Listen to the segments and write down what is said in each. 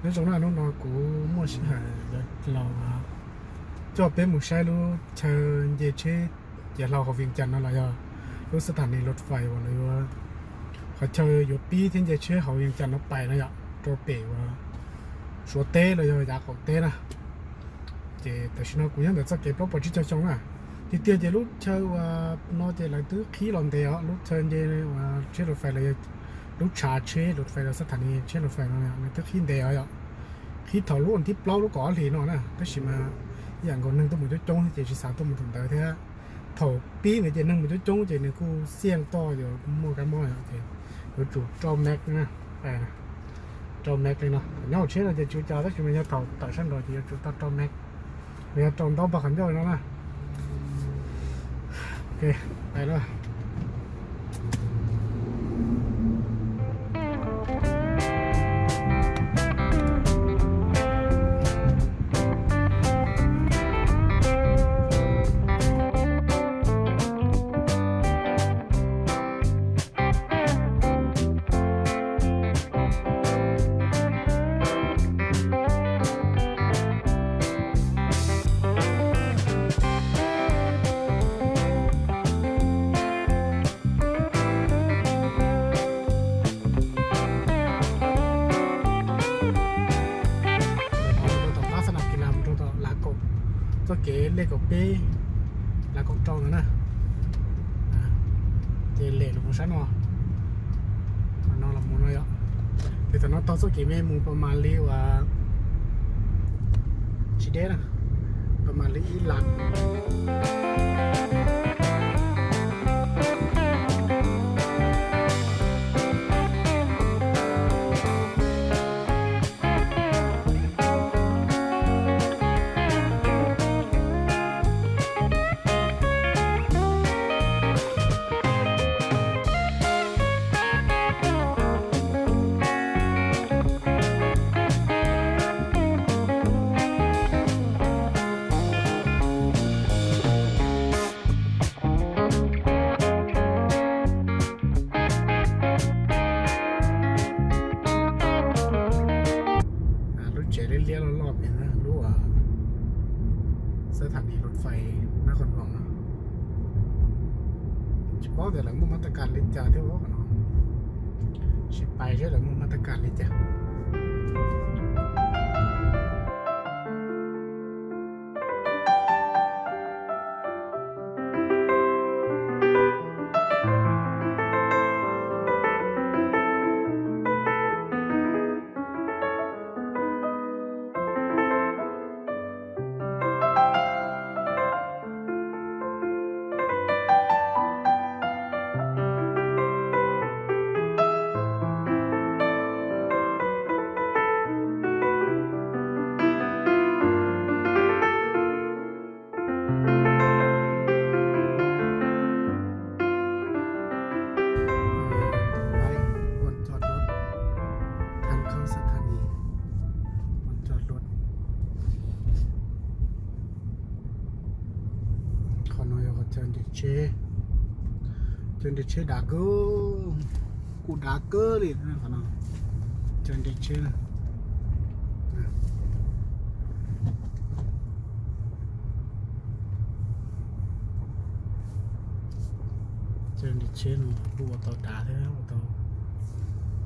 Nyob zoo na, hnub no kuv muaj sij hawm yuav los coj peb mus saib lub chaw nce tsheb ciav hlau hauv Vias Cas no los yog lub xab thas nis lus fais uas lawv yuav, qhov chaw yuav pib thiab nce tsheb hauv Vias Cas no pais no yom, rau pem uas Suav teb los yog yav qaum teb na. Ces tam sim no kuv nyob ntawm txoj kev plaub puas tsib caug xyoo na. Tiag tiag ces lub chaw uas no ces lawv twb qhib los ntev os, lub chaw nce uas tsheb lus fais los yog lub tshav tsheb lus fais los xab thas nis tsheb lus fais no nws twb qhib ntev os yom. Qhib thaum lub thib plaub lub kaum ob hlis no na, tab sis mas ib yam nkaus neeg tuaj mus coob coob thiab ces tsis xav tuaj mus thaum ntawd thiab. Thaum pib ntawd ces neeg mus coob coob ces nws kuj xiaj toj yuav muaj kab mob yom, ces yuav tsum rau mask na. Rau mask li no, nyob hauv tsheb no ces tsis ua cas, tab sis mas yog thaum tawm sab nraud ces yuav tsum tau rau mask, los yog rau ntaub npog qhov ncauj li no na. Ok, pais lawm. Rau tom qab xab nas kis las mus rau tom lav kaum, txoj kev lej kaum peb, lav kaum rau ntawd na. Ces lem los mus sab no, no los mus no yom. Ces thaum no taug txoj kev me mus pas mas li uas tsis deb na, pas mas li ib lam. Lub tsev liab liab loj loj pem lub xab thas nis lus fais Nab Qhoos Voos no. Tsis paub tias lawv muaj mab tab kas li cas thiab os no. Sim pais seb lawv muaj mab tab kas li cas. Vaj ntxov lub, thaj khaub xab thas nis, vaj ntxov lub. Qhov no yog qhov chaw nres tsheb, chaw nres tsheb dav kawg, kuj dav kawg li qhov no, chaw nres tsheb. Chaw nres tsheb no kuj ua tau dav thiab ua tau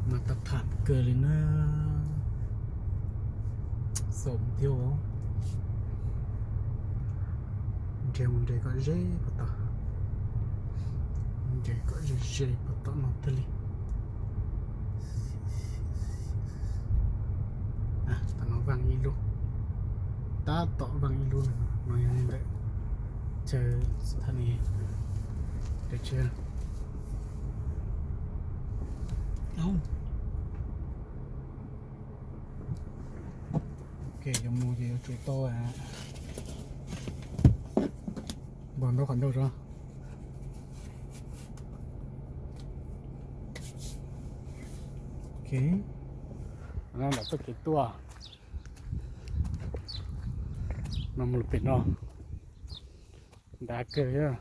mas tab tham kawg li na. Xaus thiab os. Nrhiav mus nres kom ze puas tom, nres kom ze ze puas tom no thiaj li. Tam no vaaj ib lub, tab tom vaaj ib lub no yog ntawm chaw thaj ni, chaw tsheb. Ok, yuav mus ces yuav tsum tau npog ntaub qhov ncauj tso. Ok, no ntawm txoj kev tuaj no mus lug pem no, dav kawg thiab.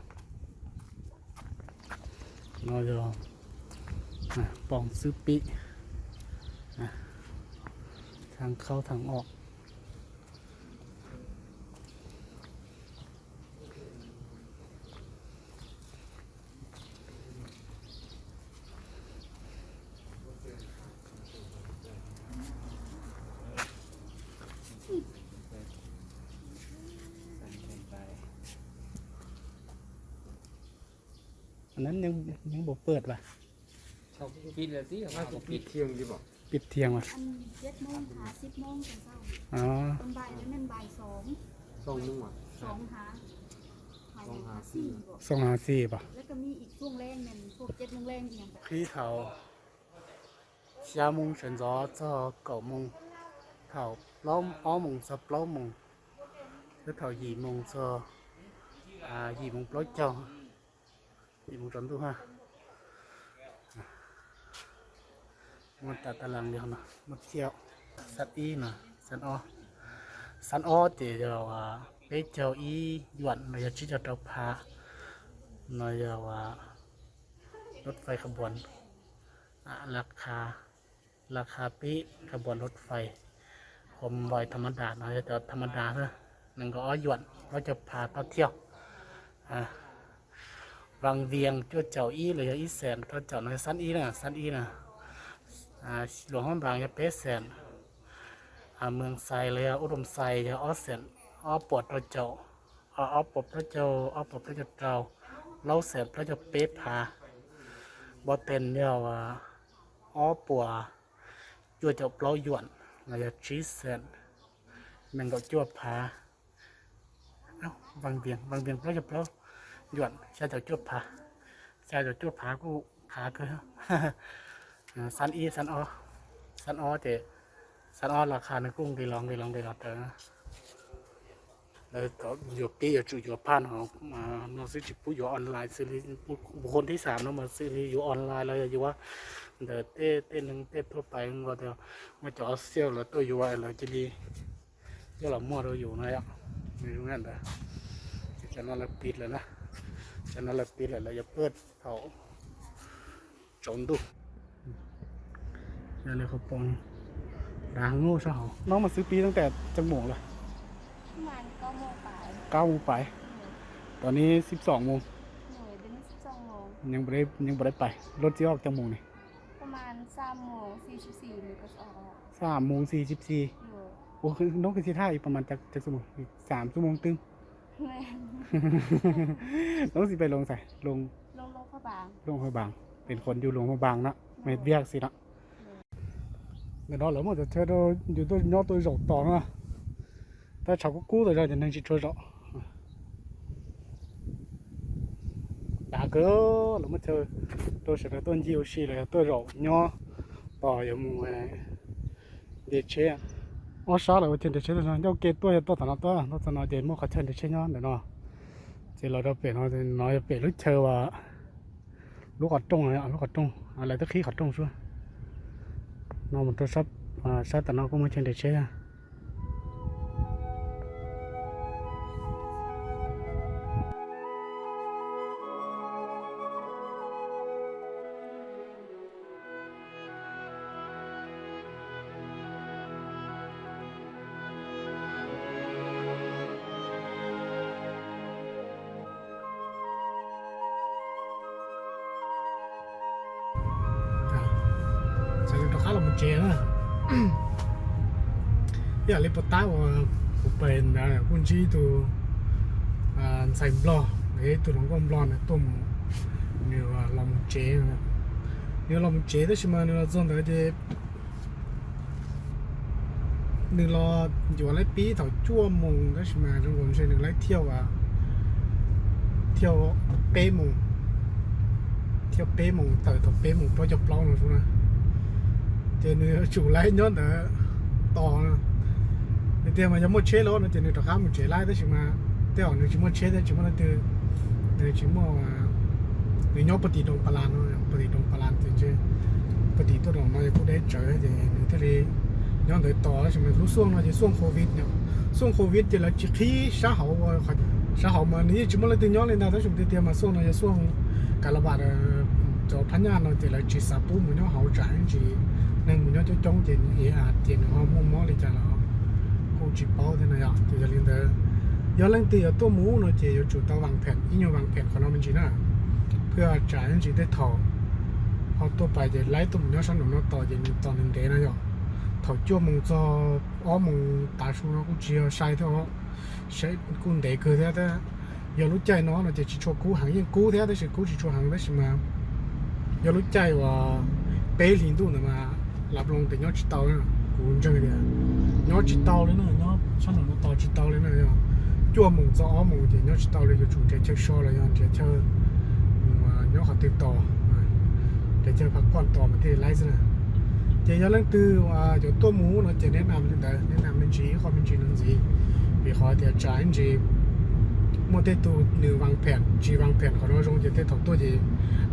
No yog Poo Xwb Pib, Thang khau thang o. Anv neb, neb puas pwm a? Pib thiab, pib thiab a. Xoo haav xi pom? Qhib thaum xya moo sawv ntxov txog kaum moo, thaum ob moo txog plaub moo, thiab thaum yim moo txog yim moo plaub caug, yim moo tsaus ntuj ha. Muaj tas tas las li no, muaj thiab. Xab ib no, xab ob, xab ob ces yog peb caug ib yuam no yog tsib caug rau phav, no yog lub fais kha buas, la kha, la kha pib kha buas lub fais, khuam vais tham ma das no yog cov tham ma das xwb, nees nkaum ob yuam plaub caug phav tau thiab. Vas Vias cuaj caum ib los yog ib xees rau caum no yog xab ib na, xab ib na. Luam Hmoob Npas yog peb xees, Mees Xais los yog Ub Doos Xais yog ob xees ob puas rau caum, ob puas plaub caug, ob puas plaub caug rau, plaub xees plaub caug peb phav. Npov Tees yog ob puas cuaj caum plaub yuam los yog tsib xees nees nkaum cuaj phav. Vas Vias, Vas Vias plaub caug plaub yuam xya caum cuaj phav, xya caum cuaj phav kuj phav kawg. Xab ib, xab ob, xab ob ces, xab ob la kha nws kuj nqis los nqis los nqis los raws. Lawv yuav pib yuav tsum yuav phaj no, no xwb tsis pub yuav online xws li, hu thib xam no mas xws li yuav online los yog yuav ntawm tej, tej neeg tej thuaj pais nkaus tias muaj cov xiaj lawv tuaj yuav lawv cia li coj los muag rau yus no yom. Ntawd, ces cov no lawv pib lawm na, cov no lawv pib lawm, lawv yuav pib thaum tsaus ntuj. Yog li qhov pom dav nkuj sab hauv no mas xwb pib tab tom cov moos lawm. Qab moos pais, tom ni xib xoom moos. Yeej puas dai pais, luaj txij ob cov moos ni. Xam moos xib xib, ua hnub kws xib thaj ib pas mas cov txuj moos, xam txuj moos twb. Hnub xib pais loo xais, loo, loo haj bas, pem qhov yus loo haj bas na, mej viag xwb na. Ntawm no lawv muaj cov chaw rau yus tuaj nyob tuaj zaum tos na. Tab tshav kub kub tas zog ces neeg tsis tshua zaum. Dav kawg, lawv muaj chaw rau sawv daws tuaj ncig ua si los yog tuaj zaum nyob tos yuav mus nres tsheb. Ob sab lawv ua chaw nres tsheb, ncauj ke tuaj yog tuaj tom no tuaj, tuaj txog no ces muaj qhov chaw nres tsheb nyob ntawm no. Ces los rau pem no, no yog pem lub chaw uas lub qhov rooj, lub qhov rooj, lawv twb qhib qhov rooj xwb. No mus rau sab tom no kuj muaj chaw nres tsheb. Rov qab los mus tsev na. Ib yam li puas tab uas kuv pem ntawd kuj ntsib ib tug ntxhais Nplog, ib tug hluas nkauj Nplog nws tuaj mus, nws los mus tsev. Nws los mus tsev tab sis mas nws los txog ntawd ces nws los yuav laib pib thaum cuaj moos tab sis mas zoo nkaus ntshe nws laib thiaj, thiaj peb moos, thiaj peb moos tawm thaum peb moos plaub caug plaub no xwb na. Ces nws yuav tsum laib nyob ntawd tos no. Nws tias mas yog muaj tsheb lawm no ces nws rov qab mus tsev laib tab sis mas tej zaum nws tsis muaj tsheb thiab tsis muaj leej twg, nws tsis muaj, nws nyob puag tim Doo Pas Las no, puag tim Doo Pas Las ces ntshe puag tim tuaj rau no ces kuj deb tsawv ces nws thiaj li nyob ntawd tos tab sis mas lub xuaj no ces xuaj covid, xuaj covid ces lawv tsis qhib sab hauv, sab hauv mas nws yeej tsis muaj leej twg nyob li ntag tab sis tias tias mas xuaj no yog xuaj kav la vas, cov phab nyaj no ces lawv tsis xav pub mus nyob hauv tsam tsis Neeg mus nyob coob coob ces nws ib a ces nws ho muaj mob li cas los kuj tsis paub thiab no yom. Ces yog li ntawd, yog leej twg yuav tuaj mus no ces yuav tsum tau vas phem, ib nyuag vas phem qhov no me ntsis na. Phwj tsam ib ntsis tej thaum ho tuaj pais ces laib tuaj mus nyob sab nraum no tos ces nws tos nws ntev no yom. Thaum cuaj moos txog ob moos tav su no kuj tsis yog sai thiab os, kuj ntev kawg thiab. Yog lub caij no no ces tsis tshua kub heev, yeej kub thiab tab sis kub tsis tshua heev tab sis mas yog lub caij uas peb hlis ntuj ntawd mas lav loos ces nyob tsis tau li. Kuv ntseeg tias nyob tsis tau li no, nyob sab nraum no tos tsis tau li no. Yog cuaj moos txog ob moos ces nyob tsis tau li, yuav tsum nrhiav chaw so los yog nrhiav chaw nyob qhov twg tos, nrhiav chaw phav poj tos mas thiaj li laib xwb na. Ces yog leej twg yuav tuaj mus no ces neb nam li ntawd, neb nam me ntsis ib qho me ntsis no ntxiv, vim qhov tias tsam ib ntsis muaj tej tug nws vas phem tsis vas phem qhov no zoo ces tej thaum tuaj ces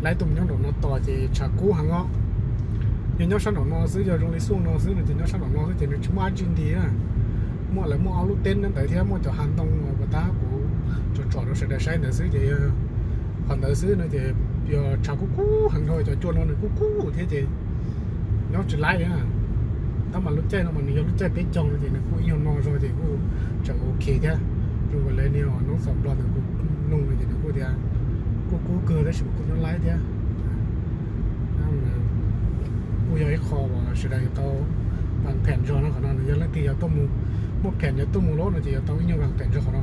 laib tuaj mus nyob nraum no tos ces tshav kub heev os. Yog nyob sab nraum no xwb, yog zoo li xuaj no xwb no ces nyob sab nraum no xwb ces nws tsis muaj dab tsi nti na. Muaj lawv muaj ob lub teb nyob ntawd thiab muaj cov hav ntoo uas puas tab kuv tsom tsom rau sawv daws saib ntawd xwb ces qhov ntawd xwb no ces yog tshav kub kub heev dhau, cov cua no nws kub kub thiab ces nyob tsis laib li na. Tab mas lub caij no mas nws yog lub caij peb caug no ces nws kuj ib nyuag no zog ces kuj tseem ok thiab. Zoo nkaus li niag noob xaus nplog ntawd kuj nug no ces nws kuj tias kuj kub kawg tab sis mas kuj nyob laib thiab. Kuj yog ib qho uas sawv daws yuav tau vas phem zog no, qhov no nws yog leej twg yuav tuaj mus, muaj phem yuav tuaj mus lawm no ces yuav tau ib nyuag vas phem zog qhov no.